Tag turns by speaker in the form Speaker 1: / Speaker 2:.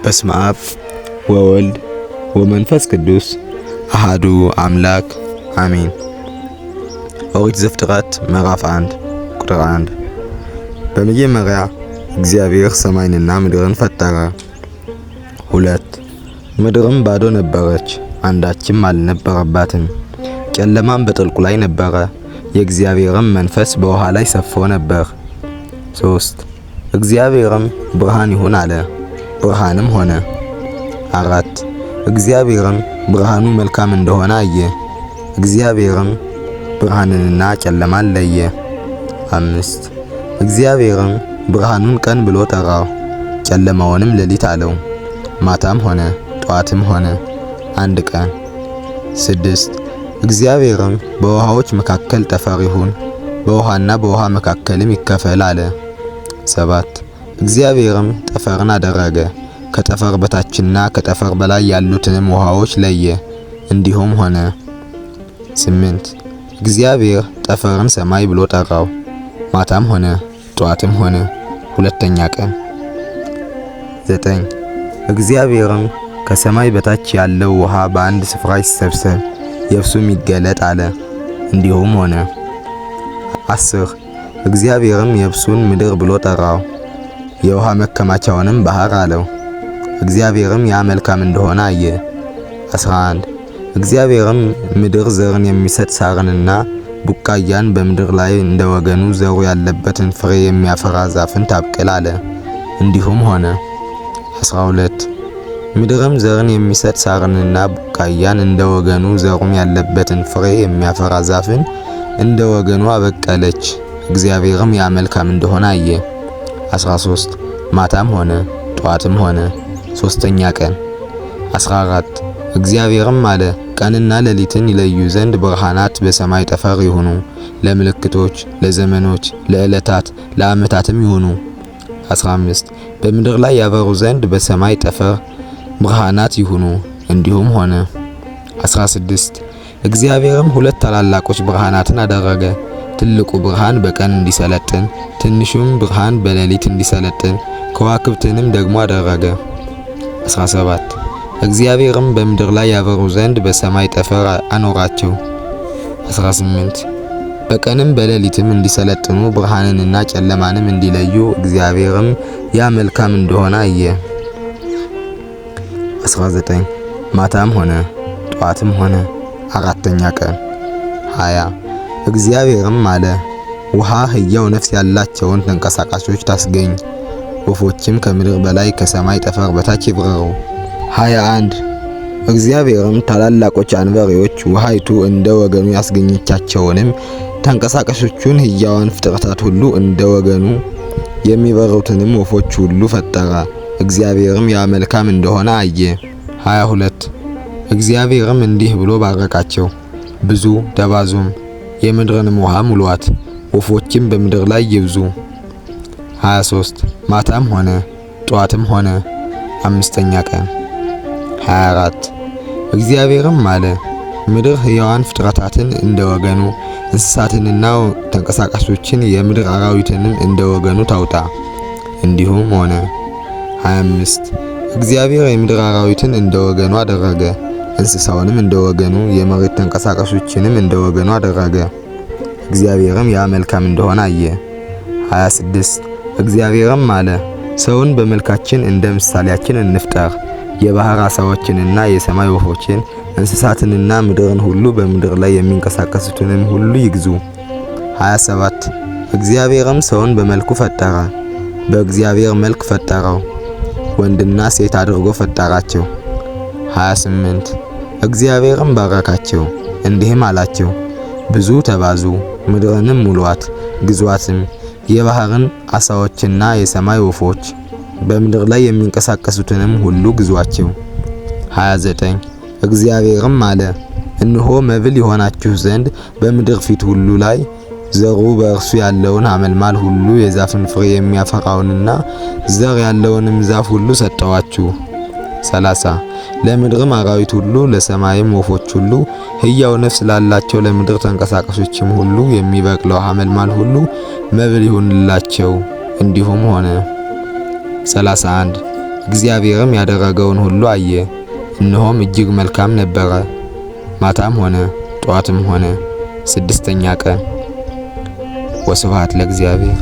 Speaker 1: በስመ አብ ወወልድ ወመንፈስ ቅዱስ አሃዱ አምላክ አሜን። ኦሪት ዘፍጥረት ምዕራፍ 1 ቁጥር 1። በመጀመሪያ እግዚአብሔር ሰማይንና ምድርን ፈጠረ። 2 ምድርም ባዶ ነበረች፣ አንዳችም አልነበረባትም። ጨለማም በጥልቁ ላይ ነበረ፣ የእግዚአብሔርም መንፈስ በውሃ ላይ ሰፎ ነበር። 3 እግዚአብሔርም ብርሃን ይሁን አለ፣ ብርሃንም ሆነ። 4 እግዚአብሔርም ብርሃኑ መልካም እንደሆነ አየ። እግዚአብሔርም ብርሃንንና ጨለማን ለየ። 5 እግዚአብሔርም ብርሃኑን ቀን ብሎ ጠራው፣ ጨለማውንም ሌሊት አለው። ማታም ሆነ ጠዋትም ሆነ አንድ ቀን። 6 እግዚአብሔርም በውሃዎች መካከል ጠፈር ይሁን፣ በውሃና በውሃ መካከልም ይከፈል አለ። 7 እግዚአብሔርም ጠፈርን አደረገ፣ ከጠፈር በታችና ከጠፈር በላይ ያሉትንም ውሃዎች ለየ። እንዲሁም ሆነ። 8 እግዚአብሔር ጠፈርን ሰማይ ብሎ ጠራው። ማታም ሆነ ጠዋትም ሆነ ሁለተኛ ቀን። 9 እግዚአብሔርም ከሰማይ በታች ያለው ውሃ በአንድ ስፍራ ይሰብሰብ፣ የብሱም ይገለጥ አለ። እንዲሁም ሆነ። 10 እግዚአብሔርም የብሱን ምድር ብሎ ጠራው፣ የውሃ መከማቻውንም ባህር አለው። እግዚአብሔርም ያ መልካም እንደሆነ አየ። 11 እግዚአብሔርም ምድር ዘርን የሚሰጥ ሳርንና ቡቃያን በምድር ላይ እንደ ወገኑ ዘሩ ያለበትን ፍሬ የሚያፈራ ዛፍን ታብቅል አለ። እንዲሁም ሆነ። 12 ምድርም ዘርን የሚሰጥ ሳርንና ቡቃያን እንደ ወገኑ ዘሩም ያለበትን ፍሬ የሚያፈራ ዛፍን እንደ ወገኑ አበቀለች። እግዚአብሔርም ያ መልካም እንደሆነ አየ። 13 ማታም ሆነ ጠዋትም ሆነ ሶስተኛ ቀን። 14 እግዚአብሔርም አለ፣ ቀንና ሌሊትን ይለዩ ዘንድ ብርሃናት በሰማይ ጠፈር ይሁኑ፣ ለምልክቶች፣ ለዘመኖች፣ ለዕለታት፣ ለዓመታትም ይሁኑ። 15 በምድር ላይ ያበሩ ዘንድ በሰማይ ጠፈር ብርሃናት ይሁኑ። እንዲሁም ሆነ። 16 እግዚአብሔርም ሁለት ታላላቆች ብርሃናትን አደረገ። ትልቁ ብርሃን በቀን እንዲሰለጥን፣ ትንሹም ብርሃን በሌሊት እንዲሰለጥን፣ ከዋክብትንም ደግሞ አደረገ። 17 እግዚአብሔርም በምድር ላይ ያበሩ ዘንድ በሰማይ ጠፈር አኖራቸው። 18 በቀንም በሌሊትም እንዲሰለጥኑ ብርሃንንና ጨለማንም እንዲለዩ፣ እግዚአብሔርም ያ መልካም እንደሆነ አየ። 19 ማታም ሆነ ጠዋትም ሆነ አራተኛ ቀን። 20 እግዚአብሔርም አለ፣ ውሃ ሕያው ነፍስ ያላቸውን ተንቀሳቃሾች ታስገኝ፣ ወፎችም ከምድር በላይ ከሰማይ ጠፈር በታች ይብረሩ። 21 እግዚአብሔርም ታላላቆች አንበሪዎች ውሃይቱ እንደ ወገኑ ያስገኘቻቸውንም ተንቀሳቃሾቹን ሕያዋን ፍጥረታት ሁሉ እንደ ወገኑ የሚበሩትንም ወፎች ሁሉ ፈጠረ። እግዚአብሔርም ያ መልካም እንደሆነ አየ። 22 እግዚአብሔርም እንዲህ ብሎ ባረካቸው፣ ብዙ ተባዙም፣ የምድርንም ውሃ ሙሏት፣ ወፎችም በምድር ላይ ይብዙ። 23 ማታም ሆነ ጠዋትም ሆነ አምስተኛ ቀን። 24 እግዚአብሔርም አለ፣ ምድር ሕያዋን ፍጥረታትን እንደ ወገኑ እንስሳትንና ተንቀሳቃሾችን የምድር አራዊትንም እንደ ወገኑ ታውጣ። እንዲሁም ሆነ። 25 እግዚአብሔር የምድር አራዊትን እንደ ወገኑ አደረገ፣ እንስሳውንም እንደ ወገኑ፣ የመሬት ተንቀሳቃሾችንም እንደ ወገኑ አደረገ። እግዚአብሔርም ያ መልካም እንደሆነ አየ። 26 እግዚአብሔርም አለ፣ ሰውን በመልካችን እንደ ምሳሌያችን እንፍጠር፣ የባህር ዓሣዎችንና የሰማይ ወፎችን እንስሳትንና ምድርን ሁሉ በምድር ላይ የሚንቀሳቀሱትንም ሁሉ ይግዙ። 27 እግዚአብሔርም ሰውን በመልኩ ፈጠረ፣ በእግዚአብሔር መልክ ፈጠረው፣ ወንድና ሴት አድርጎ ፈጠራቸው። 28 እግዚአብሔርም ባረካቸው፣ እንዲህም አላቸው፣ ብዙ ተባዙ፣ ምድርንም ሙሏት፣ ግዟትም፣ የባህርን ዓሣዎችና የሰማይ ወፎች በምድር ላይ የሚንቀሳቀሱትንም ሁሉ ግዟቸው። 29 እግዚአብሔርም አለ፣ እነሆ መብል ይሆናችሁ ዘንድ በምድር ፊት ሁሉ ላይ ዘሩ በእርሱ ያለውን አመልማል ሁሉ የዛፍን ፍሬ የሚያፈራውንና ዘር ያለውንም ዛፍ ሁሉ ሰጠዋችሁ። 30 ለምድርም አራዊት ሁሉ ለሰማይም ወፎች ሁሉ ሕያው ነፍስ ላላቸው ለምድር ተንቀሳቃሾችም ሁሉ የሚበቅለው አመልማል ሁሉ መብል ይሁንላቸው። እንዲሁም ሆነ። 31 እግዚአብሔርም ያደረገውን ሁሉ አየ፣ እነሆም እጅግ መልካም ነበረ። ማታም ሆነ ጠዋትም ሆነ ስድስተኛ ቀን። ወስብሐት ለእግዚአብሔር።